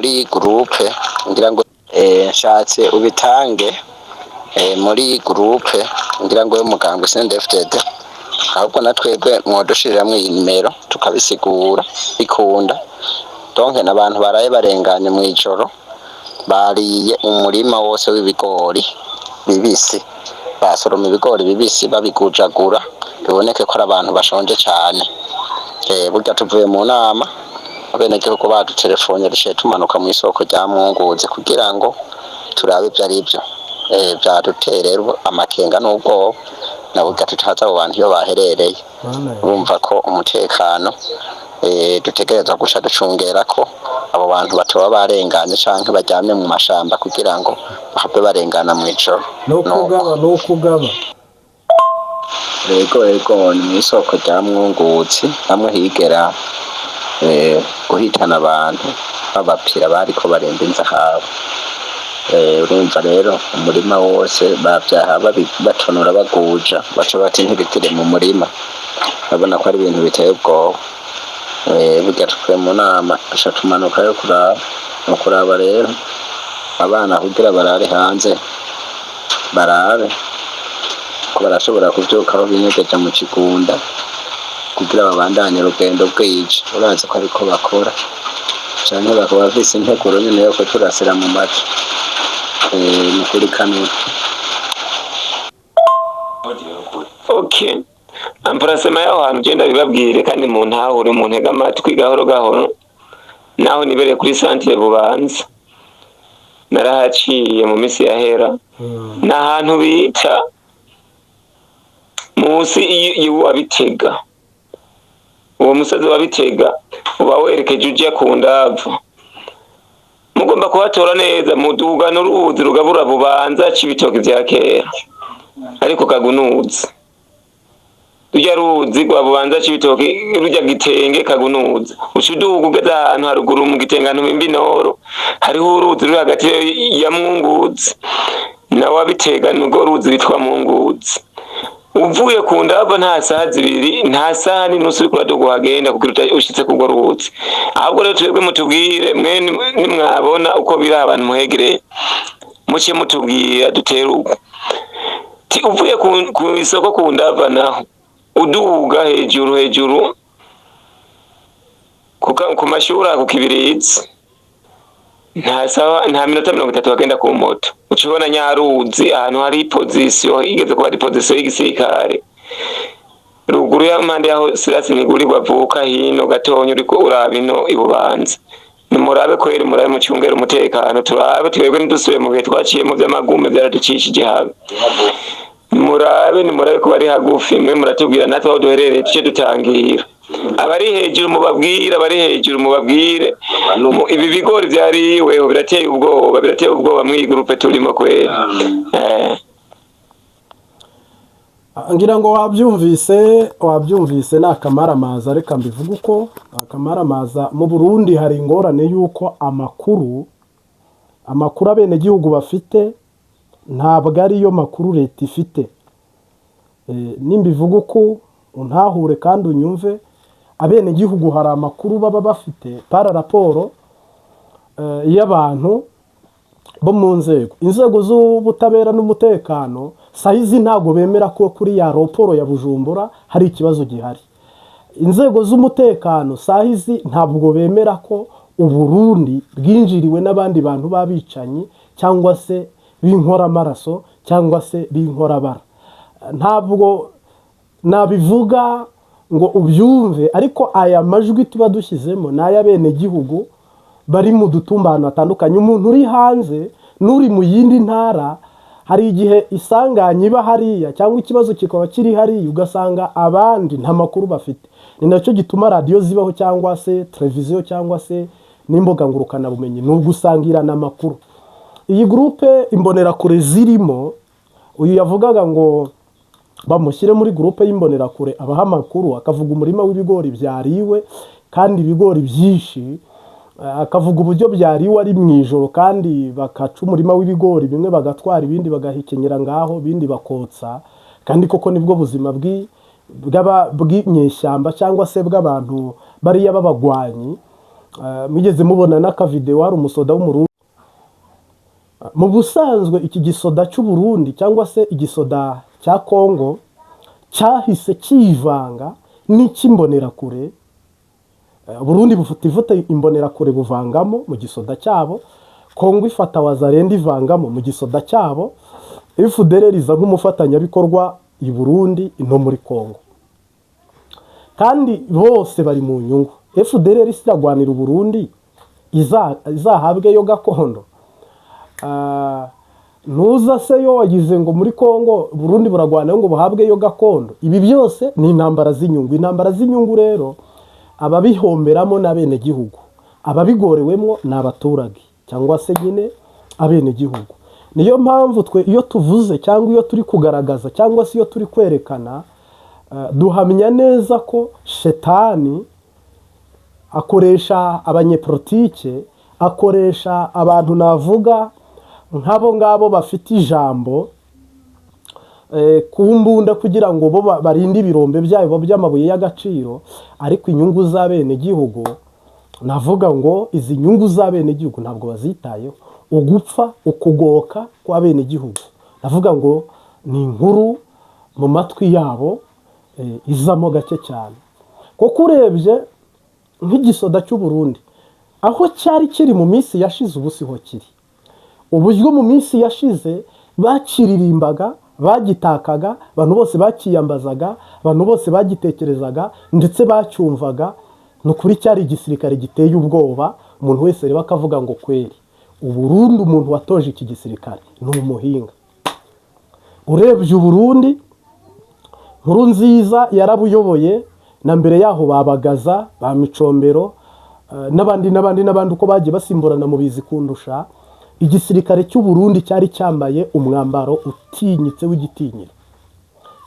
Muri groupe ngira ngo nshatse ubitange muri groupe ngira ngo y'umugambwe CNDD-FDD, ahubwo na twebwe mwodushiriramwo iyi nimero tukabisigura bikunda. Donc n'abantu baraye barenganye mw'ijoro, bariye umurima wose w'ibigori bibisi, basoroma ibigori bibisi babigujagura, biboneke ko ari abantu bashonje cane. Burya tuvuye mu nama, abenegihugu badutelefone, duciye tumanuka mw'isoko rya Mwunguzi kugira ngo turabe ivyo ari vyo. Vyaduteye rero amakenga n'ubwoba, na burya tutazi abo bantu iyo baherereye. Urumva ko umutekano dutegerezwa guca ducungera ko abo bantu batoba barenganye canke baryamye mu mashamba kugira ngo bahave barengana mw'ijoro. Ni ukugaba, ni ukugaba. Ego, ni mw'isoko rya Mwunguzi, hamwe higera guhitana abantu b'abapira bariko baremba inzahabu. Urumva rero umurima wose bavyaha batonora baguja, baca bati ntibitire mu murima. Urabona ko ari ibintu biteye ubwoba. Burya tuvuye mu nama, duca tumanukayo kuraba. Mu kuraba rero, abana kugira barare hanze, barabe ko barashobora kuvyuka aho binyegeje mu kigunda kugira babandanye urugendo bwije. Urazi ko ariko bakora, canke bakaba bafise integuro nyene yo kuturasira mu mazu. Ni kuri kanura. Okay, emplacement y'aho hantu genda bibabwire kandi mu ntahure, mu ntega amatwi gahoro gahoro. Naho nibereye kuri centre Bubanza, narahaciye mu minsi yahera. Ni ahantu bita munsi y'uwa Bitega. Uwo musozi wa Bitega uba werekeje uja ku Ndava. Mugomba kuhatora neza, muduga n'uruzi rugabura Bubanza c'Ibitoki vya kera, ariko Kagunuzi, rujya ruzi rwa Bubanza c'Ibitoki, rujya Gitenge Kagunuzi, uca uduga ugeze ahantu haruguru mu Gitenge, ahantu Imbinoro, hariho uruzi ruri hagati ya Mwunguzi na Wabitega, nurwo ruzi bitwa Mwunguzi. Uvuye ku Ndava, nta saha 2, nta saha n'inusu uriko uraduga uhagenda kugira ushitse kurwo ruzi. Ahubwo rero twebwe mutubwire, mwe nimwabona uko biri abantu muhegereye, muce mutubwira dutere uko. Uvuye ku isoko ku Ndava, naho uduga hejuru hejuru ku mashuri ku Kibirizi, nta sawa, nta minota 30 bagenda ku moto, uca ubona nyaruzi ahantu hari position, igeze kuba ari position y'igisirikare, ruguru y'impande yaho Sirasi Ntigurirwa avuka, hino gatonya uriko uraba ino ibubanza. Nimurabe kweri, murabe mucungere umutekano, turabe twebwe ntidusubire mu bihe twaciyemo vy'amagume, vyaraducishije habi. Murabe, nimurabe ko bari hagufi, mwe muratubwira natwe aho duherereye, tuce dutangira. Abari hejuru mubabwire, abari hejuru mubabwire. Ibi bigori vyariweho birateye ubwoba, birateye ubwoba mw'iyi groupe turimo kweri. Ngira ngo wabyumvise, wabyumvise. Ni akamaramaza, reka mbivuge uko, akamaramaza. Mu Burundi hari ingorane y'uko amakuru abenegihugu bafite ntabwo ariyo makuru leta ifite. Nimbivuga uko untahure kandi unyumve. Abenegihugu hari amakuru baba bafite par rapport y'abantu bo mu nzego, inzego z'ubutabera n'umutekano. Sahizi ntabwo bemera ko kuri ya aéroport ya Bujumbura hari ikibazo gihari. Inzego z'umutekano sahizi ntabwo bemera ko Uburundi bwinjiriwe n'abandi bantu b'abicanyi cyangwa se b'inkoramaraso cyangwa se b'inkorabara. Ntabwo nabivuga ngo ubyumve, ariko aya majwi tuba dushyizemo ni ay'abenegihugu bari mu dutumba ahantu hatandukanye. Umuntu uri hanze n'uri mu yindi ntara, hari igihe isanganya iba hariya cyangwa ikibazo kikaba kiri hariya, ugasanga abandi nta makuru bafite. Ni nacyo gituma radiyo zibaho cyangwa se televiziyo cyangwa se n'imbuga ngurukanabumenyi, ni ugusangirana amakuru. Iyi groupe Imbonerakure zirimo, uyu yavugaga ngo bamushyire muri groupe y'Imbonerakure abaha amakuru, akavuga umurima w'ibigori byariwe kandi ibigori byinshi, akavuga uburyo byariwe ari mu ijoro kandi bakaca umurima w'ibigori bimwe bagatwara, ibindi bagahekenyera ngaho, ibindi bakotsa. Kandi koko nibwo buzima bw'inyeshyamba cyangwa se bw'abantu bariya b'abagwanyi. Mugeze mubona n'akavideo, hari umusoda w'Umurundi. Mu busanzwe iki gisoda cy'Uburundi cyangwa se igisoda cya Kongo cyahise kivanga n'icy'Imbonerakure. Burundi bufata ivuta Imbonerakure buvangamo mu gisoda cyabo, Kongo ifata Wazalendo ivangamo mu gisoda cyabo, FDLR iza nk'umufatanyabikorwa i Burundi no muri Kongo, kandi bose bari mu nyungu. FDLR iragwanira Uburundi izahabwe yo gakondo. Ntuza se yo wagize ngo muri Kongo Burundi buragwana ngo buhabwe yo gakondo. Ibi byose ni intambara z'inyungu. Intambara z'inyungu rero ababihomberamo ni abenegihugu, ababigorewemo ni abaturage cyangwa se nyine abenegihugu. Niyo mpamvu twe iyo tuvuze cyangwa iyo turi kugaragaza cyangwa se iyo turi kwerekana, duhamya neza ko shetani akoresha abanyepolitike, akoresha abantu navuga nk'abo ngabo bafite ijambo ku mbunda kugira ngo bo barinde ibirombe byabo by'amabuye y'agaciro. Ariko inyungu z'abenegihugu, navuga ngo izi nyungu z'abenegihugu ntabwo bazitayeho. Ugupfa, ukugoka kw'abenegihugu, navuga ngo ni inkuru mu matwi yabo izamo gake cyane. Kuko urebye nk'igisoda cy'u Burundi aho cyari kiri mu minsi yashize, ubu siho kiri. Uburyo mu minsi yashize bakiririmbaga, bagitakaga, abantu bose bakiyambazaga, abantu bose bagitekerezaga ndetse bacyumvaga, ni ukuri cyari igisirikare giteye ubwoba. Umuntu wese reba akavuga ngo kweri Uburundi umuntu watoje iki gisirikare ni umuhinga. Urebye Uburundi, Nkurunziza yarabuyoboye, na mbere yaho babagaza ba Micombero, n'abandi n'abandi n'abandi, uko bagiye basimburana mubizi kundusha. Igisirikare cy'u Burundi cyari cyambaye umwambaro utinyitse w'igitinyiro,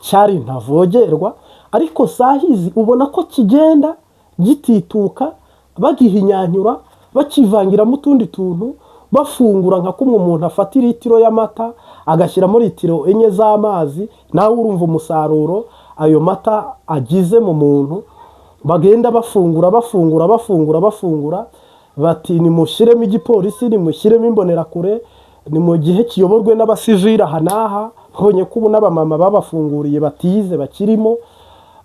cyari ntavogerwa. Ariko sahizi ubona ko kigenda gitituka, bagihinyanyura, bakivangiramo utundi tuntu, bafungura nka kumwe umuntu afata litiro y'amata agashyiramo litiro 4 z'amazi. Nawe urumva umusaruro ayo mata agize mu muntu. Bagenda bafungura, bafungura, bafungura, bafungura, bati nimushyiremo igipolisi, nimushyiremo Imbonerakure, ni mu gihe kiyoborwe n'abasivili aha n'aha. Mbonye ko ubu n'abamama babafunguriye batize bakirimo.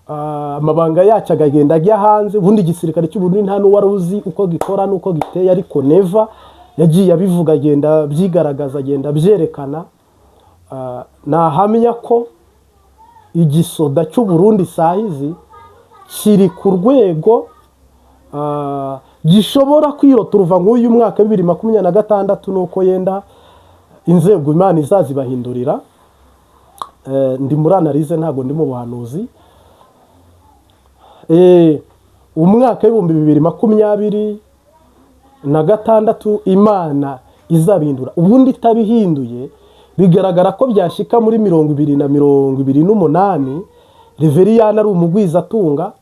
Amabanga yacyo akagenda ajya hanze. Ubundi igisirikare cy'u Burundi nta n'uwari uzi uko gikora n'uko giteye, ariko Neva yagiye abivuga, agenda abyigaragaza, agenda abyerekana. Nahamya ko igisoda cy'u Burundi sahizi kiri ku rwego gishobora kwirota uruva nk'uyu mwaka wa 2026, nuko yenda inzego Imana izazibahindurira. Ndi muri analyse, ntabwo ndi mu buhanuzi. Umwaka w'2026 Imana izabihindura. Ubundi itabihinduye, bigaragara ko byashyika muri 2028, Reveriyani ari umugwizatunga,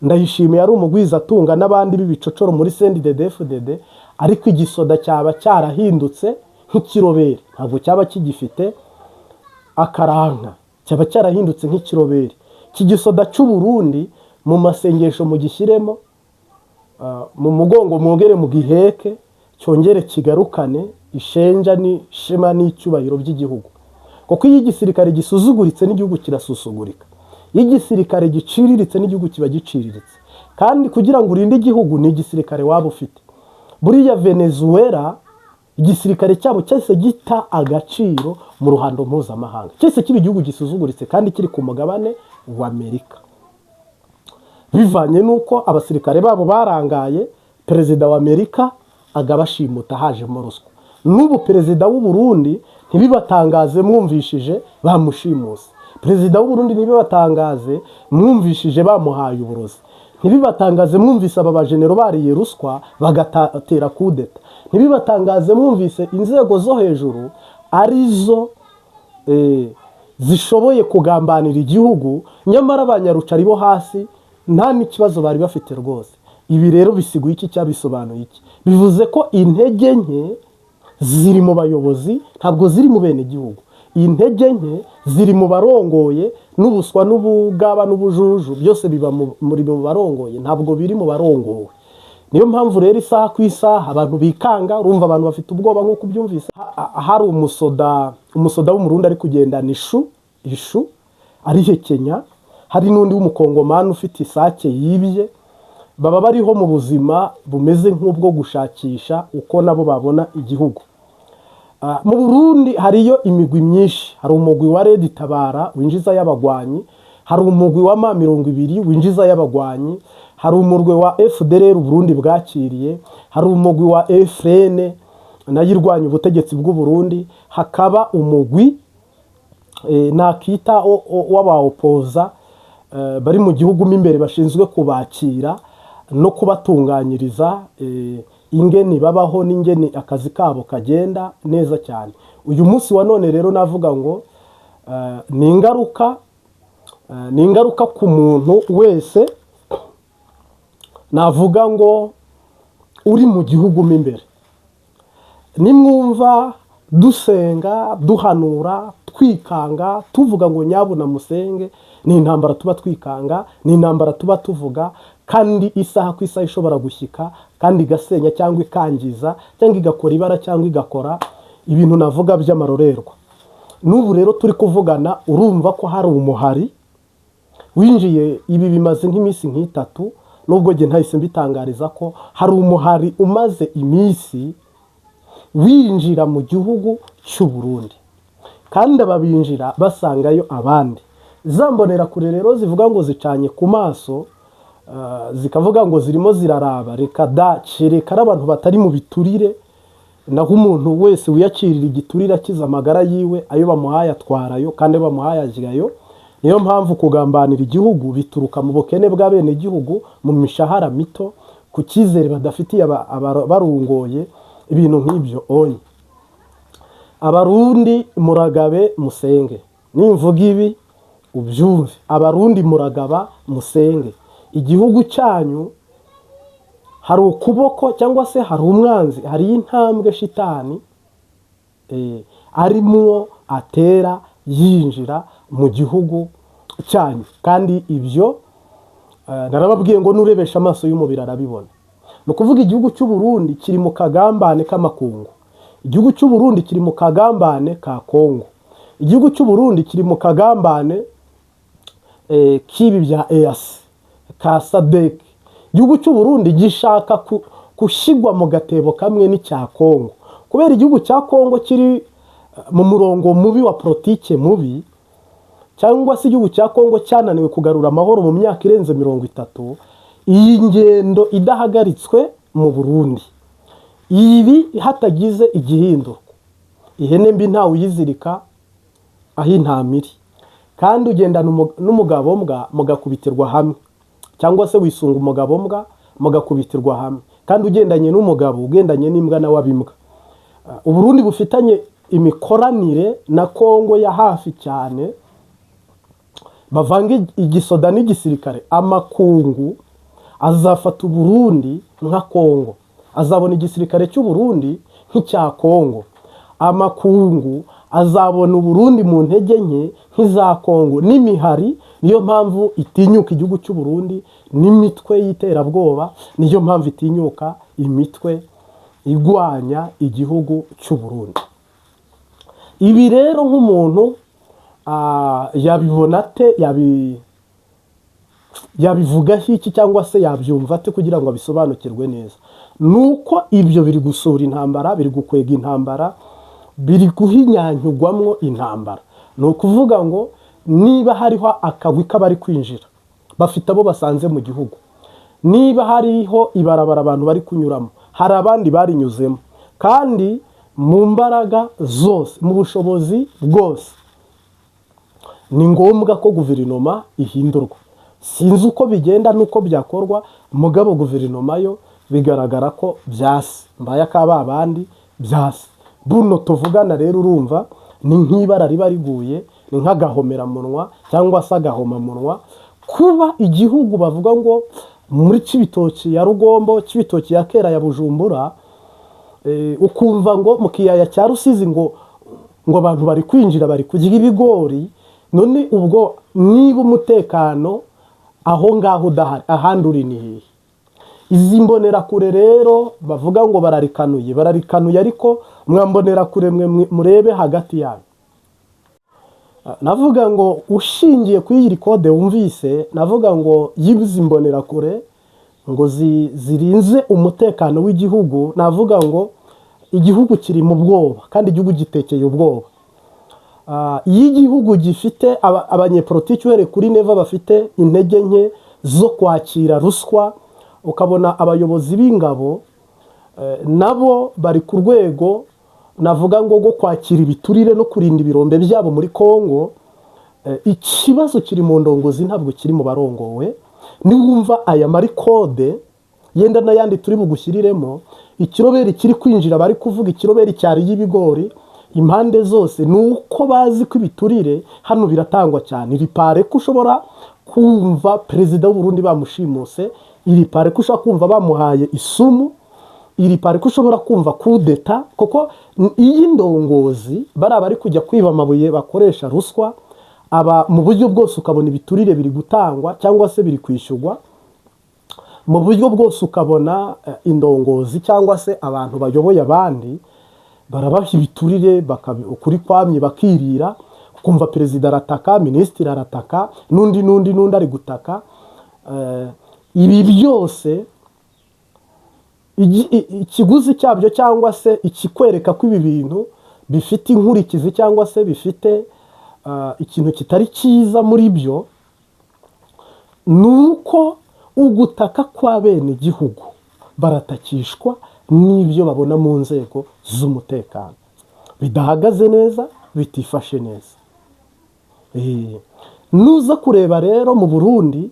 Ndayishimiye ari umugwizatunga, n'abandi b'ibicocoro muri CNDD-FDD, ariko igisoda cyaba cyarahindutse nk'ikiroberi, ntabwo cyaba kigifite akaranka, cyaba cyarahindutse nk'ikiroberi. Iki gisoda cy'u Burundi mu masengesho mugishyiremo, mu mugongo mwongere mugiheke, cyongere kigarukane ishenja n'ishema n'icyubahiro by'igihugu. Kuko iyo igisirikare gisuzuguritse, n'igihugu kirasuzugurika. Iyo igisirikare giciriritse, n'igihugu kiba giciriritse. Kandi kugira ngo urinde igihugu ni igisirikare waba ufite. Buriya Venezuela igisirikare cyabo cyahise gita agaciro mu ruhando mpuzamahanga, cyahise kiba igihugu gisuzuguritse kandi kiri ku mugabane wa Amerika, bivanye n'uko abasirikare babo barangaye, perezida wa Amerika agabashimuta, hajemo ruswa. N'ubu perezida w'u Burundi ntibibatangaze mwumvishije bamushimuse. Perezida w'u Burundi ntibibatangaze mwumvishije bamuhaye uburozi. Ntibibatangaze mwumvise aba bajenero bariye ruswa bagatera kudeta. Ntibibatangaze mwumvise inzego zo hejuru arizo zishoboye kugambanira igihugu, nyamara abanyarucari bo hasi nta n'ikibazo bari bafite rwose. Ibi rero bisiguye iki cyangwa bisobanuye iki? Bivuze ko intege nke ziri mu bayobozi, ntabwo ziri mu benegihugu. Intege nke ziri mu barongoye, n'ubuswa n'ubugaba n'ubujuju byose biba muri mu barongoye, ntabwo biri mu barongowe. Niyo mpamvu rero isaha ku isaha abantu bikanga. Urumva abantu bafite ubwoba nk'uko ubyumvise. Hari umusoda w'Umurundi ari kugendana ishu arihekenya, hari n'undi w'Umukongomani ufite isake yibye. Baba bariho mu buzima bumeze nk'ubwo gushakisha uko nabo babona igihugu. Mu Burundi hariyo imigwi myinshi. Hari umugwi wa Red Tabara winjiza y'abagwanyi, hari umugwi wa M20 winjiza y'abagwanyi, hari umurwi wa FDLR Burundi bwakiriye, hari umugwi wa FRN nayo irwanya ubutegetsi bw'u Burundi, hakaba umugwi nakita w'abaopoza bari mu gihugu mo imbere bashinzwe kubakira no kubatunganyiriza ingeni babaho n'ingeni akazi kabo kagenda neza cyane. Uyu munsi wa none rero navuga ngo ni ingaruka ku muntu wese navuga ngo uri mu gihugu mo imbere. Nimwumva dusenga, duhanura, twikanga, tuvuga ngo nyabuna musenge, ni intambara tuba twikanga, ni intambara tuba tuvuga, kandi isaha ku isaha ishobora gushyika kandi igasenya cyangwa ikangiza cyangwa igakora ibara cyangwa igakora ibintu navuga by'amarorerwa. N'ubu rero turi kuvugana, urumva ko hari umuhari winjiye. Ibi bimaze nk'iminsi nk'itatu, nubwo njye ntahise mbitangariza ko hari umuhari umaze iminsi winjira mu gihugu cy'u Burundi, kandi ababinjira basangayo abandi. Za mbonerakure rero zivuga ngo zicanye ku maso, zikavuga ngo zirimo ziraraba, reka da, kereka ari abantu batari mu biturire. Naho umuntu wese wiyakirira igiturire akiza amagara yiwe, ayo bamuhaye atwarayo, kandi ayo bamuhaye ajyayo. Niyo mpamvu kugambanira igihugu bituruka mu bukene bw'abenegihugu, mu mishahara mito, ku cyizere badafitiye barungoye, ibintu nk'ibyo onye. Abarundi muragabe musenge, nimvuga ibi ubyumve. Abarundi muragaba musenge, igihugu cyanyu hari ukuboko cyangwa se hari umwanzi, hari intambwe shitani arimwo atera yinjira mu gihugu cyanyu. Kandi ibyo narababwiye ngo nurebesha amaso y'umubiri arabibona. Ni ukuvuga igihugu cy'u Burundi kiri mu kagambane k'amakungu, igihugu cy'u Burundi kiri mu kagambane ka Kongo, igihugu cy'u Burundi kiri mu kagambane k'ibi bya EAC, ka SADC. Igihugu cy'u Burundi gishaka gushyirwa mu gatebo kamwe n'icya Kongo, kubera igihugu cya Kongo kiri mu murongo mubi wa politike mubi, cyangwa se igihugu cya Kongo cyananiwe kugarura amahoro mu myaka irenze 30. Iyi ngendo idahagaritswe mu Burundi, ibi hatagize igihindurwa, ihene mbi ntawe uyizirika aho intama iri. Kandi ugendana n'umugabo mbwa mugakubitirwa hamwe, cyangwa se wisunga umugabo mbwa mugakubitirwa hamwe. Kandi ugendanye n'umugabo, ugendanye n'imbwa nawe aba imbwa. Uburundi bufitanye imikoranire na Kongo ya hafi cyane, bavanga igisoda n'igisirikare. Amakungu azafata Uburundi nka Kongo, azabona igisirikare cy'Uburundi nk'icya Kongo. Amakungu azabona Uburundi mu ntege nke nk'iza Kongo n'imihari. Niyo mpamvu itinyuka igihugu cy'u Burundi n'imitwe y'iterabwoba, niyo mpamvu itinyuka imitwe igwanya igihugu cy'u Burundi. Ibi rero nk'umuntu yabibona ate, yabivugaho iki, cyangwa se yabyumva ate kugira ngo abisobanukirwe neza? Ni uko ibyo biri gusura intambara, biri gukwega intambara, biri guhinyanyugwamwo intambara. Ni ukuvuga ngo niba hariho akagwi k'abari kwinjira bafite abo basanze mu gihugu, niba hariho ibarabara abantu bari kunyuramo, hari abandi barinyuzemo, kandi mu mbaraga zose, mu bushobozi bwose, ni ngombwa ko guverinoma ihindurwa. Sinzi uko bigenda n'uko byakorwa, mugabo guverinoma yo bigaragara ko byase mbaye akaba bandi byase. Buno tuvugana rero, urumva ni nk'ibara riba riguye, ni nk'agahomeramunwa cyangwa se agahomamunwa, kuba igihugu bavuga ngo muri Cibitoki ya Rugombo, Cibitoki ya kera ya Bujumbura, ukumva ngo mu kiyaya cya Rusizi ngo abantu bari kwinjira, bari kurya ibigori. None ubwo niba umutekano aho ngaho udahari, ahandi uri ni hehe? Izi mbonerakure rero bavuga ngo bararikanuye, bararikanuye, ariko mwambonerakure mwe murebe hagati yanyu. Navuga ngo ushingiye kuri iyi kode wumvise, navuga ngo y'izi mbonerakure ngo zirinze umutekano w'igihugu, navuga ngo igihugu kiri mu bwoba kandi igihugu gitekeye ubwoba. Iyo igihugu gifite abanyepolitiki, uhereye kuri Neva, bafite intege nke zo kwakira ruswa, ukabona abayobozi b'ingabo nabo bari ku rwego navuga ngo rwo kwakira ibiturire no kurinda ibirombe byabo muri Kongo. Ikibazo kiri mu ndongozi, ntabwo kiri mu barongowe. Niwumva aya marikode yenda n'ayandi turi bugushyiriremo, ikiroberi kiri kwinjira, bari kuvuga ikiroberi cyariye ibigori impande zose, ni uko bazi ko ibiturire hano biratangwa cyane. Iri pare ko ushobora kumva perezida w'u Burundi bamushimuse, iri pare ko ushobora kumva bamuhaye isumu, iri pare ko ushobora kumva kudeta, kuko iyi ndongozi bariya bari kujya kwiba amabuye bakoresha ruswa, aba mu buryo bwose ukabona ibiturire biri gutangwa cyangwa se biri kwishyurwa mu buryo bwose, ukabona indongozi cyangwa se abantu bayoboye abandi barabaha ibiturire, ukuri kwamye bakirira, ukumva perezida arataka, minisitiri arataka, n'undi n'undi n'undi ari gutaka. Ibi byose ikiguzi cyabyo cyangwa se ikikwereka ko ibi bintu bifite inkurikizi cyangwa se bifite ikintu kitari cyiza muri byo, ni uko ugutaka kw'abenegihugu baratakishwa n'ibyo babona mu nzego z'umutekano bidahagaze neza, bitifashe neza. Nuza kureba rero mu Burundi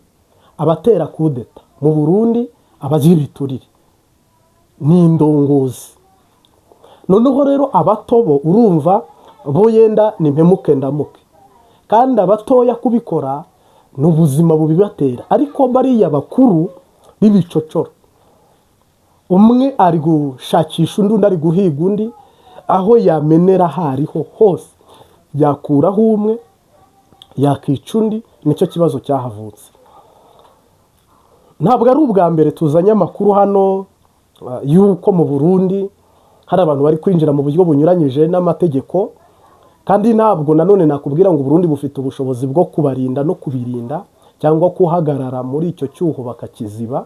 abatera kudeta, mu Burundi abagira ibiturire ni indongozi. Noneho rero abato bo urumva bo yenda ni mpemuke ndamuke, kandi abatoya kubikora ni ubuzima bubibatera, ariko bariya bakuru b'ibicocoro, umwe ari gushakisha undi, undi ari guhiga undi, aho yamenera aho ariho hose yakuraho umwe, yakica undi. Nicyo kibazo cyahavutse. Ntabwo ari ubwa mbere tuzanye amakuru hano y'uko mu Burundi hari abantu bari kwinjira mu buryo bunyuranyije n'amategeko, kandi ntabwo nanone nakubwira ngo Burundi bufite ubushobozi bwo kubarinda no kubirinda cyangwa guhagarara muri icyo cyuho bakakiziba.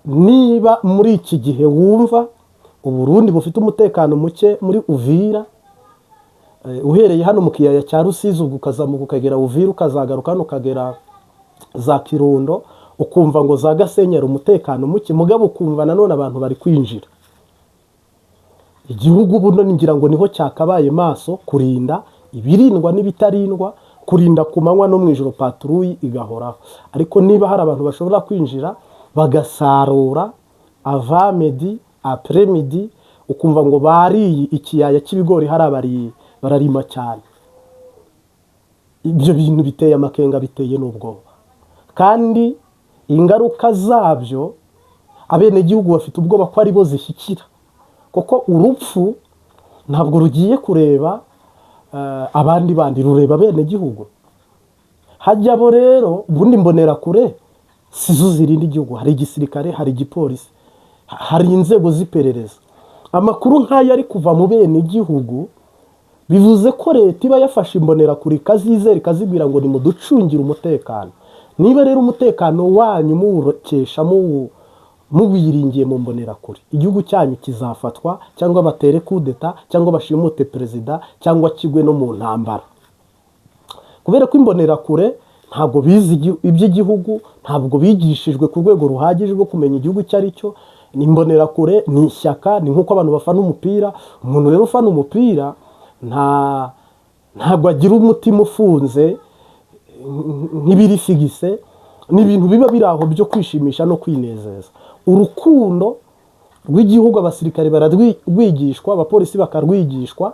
Niba muri iki gihe wumva Uburundi bufite umutekano muke muri Uvira, uhereye hano mu kiyaya cya Rusizi, ubwo ukazamuka ukagera Uvira, ukazagaruka hano ukagera za Kirundo, ukumva ngo za Gasenyi hari umutekano muke, mugabo ukumva nanone abantu bari kwinjira igihugu, buno ngira ngo niho cyakabaye maso kurinda ibirindwa n'ibitarindwa, kurinda ku manywa no mu ijoro, patrouille igahoraho. Ariko niba hari abantu bashobora kwinjira bagasarura avant-midi, après-midi, ukumva ngo bariye ikiyaya cy'ibigori, hari abari bararima cyane, ibyo bintu biteye amakenga, biteye n'ubwoba, kandi ingaruka zabyo abenegihugu bafite ubwoba ko aribo zishyikira, kuko urupfu ntabwo rugiye kureba abandi bandi, rureba abenegihugu. Hajya bo rero ubundi mbonerakure si zo zirinda igihugu. Hari igisirikare, hari igipolisi, hari inzego z'iperereza. Amakuru nk'ayo ari kuva mu benegihugu, bivuze ko leta iba yafashe imbonerakure ikazizera, ikazibwira ngo nimuducungire umutekano. Niba rero umutekano wanyu muwukesha, muwiringiye mu mbonerakure, igihugu cyanyu kizafatwa cyangwa batere kudeta cyangwa bashimute perezida cyangwa kigwe no mu ntambara, kubera ko imbonerakure ntabwo bize iby'igihugu, ntabwo bigishijwe ku rwego ruhagije rwo kumenya igihugu icyo ari cyo. Ni imbonerakure, ni ishyaka, ni nk'uko abantu bafana umupira. Umuntu rero ufana umupira ntabwo agira umutima ufunze nk'ibiri fixe. Ni ibintu biba biri aho byo kwishimisha no kwinezeza. Urukundo rw'igihugu abasirikare bararwigishwa, abapolisi bakarwigishwa,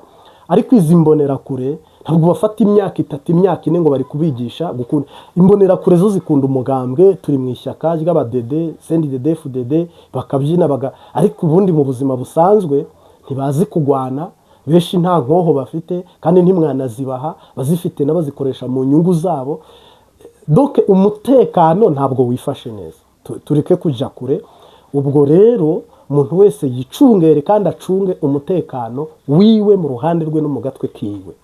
ariko izi mbonerakure ntabwo bafata imyaka 3, imyaka 4 ngo bari kubigisha gukunda. Imbonerakure zo zikunda umugambwe, turi mu ishyaka ry'abadede CNDD FDD, bakabyina ariko ubundi mu buzima busanzwe ntibazi kugwana. Benshi nta nkoho bafite kandi ntimwanazibaha, bazifite n'abazikoresha mu nyungu zabo. Donc umutekano ntabwo wifashe neza. Tureke kujya kure. Ubwo rero umuntu wese yicungere kandi acunge umutekano wiwe mu ruhande rwe no mu gatwe kiwe.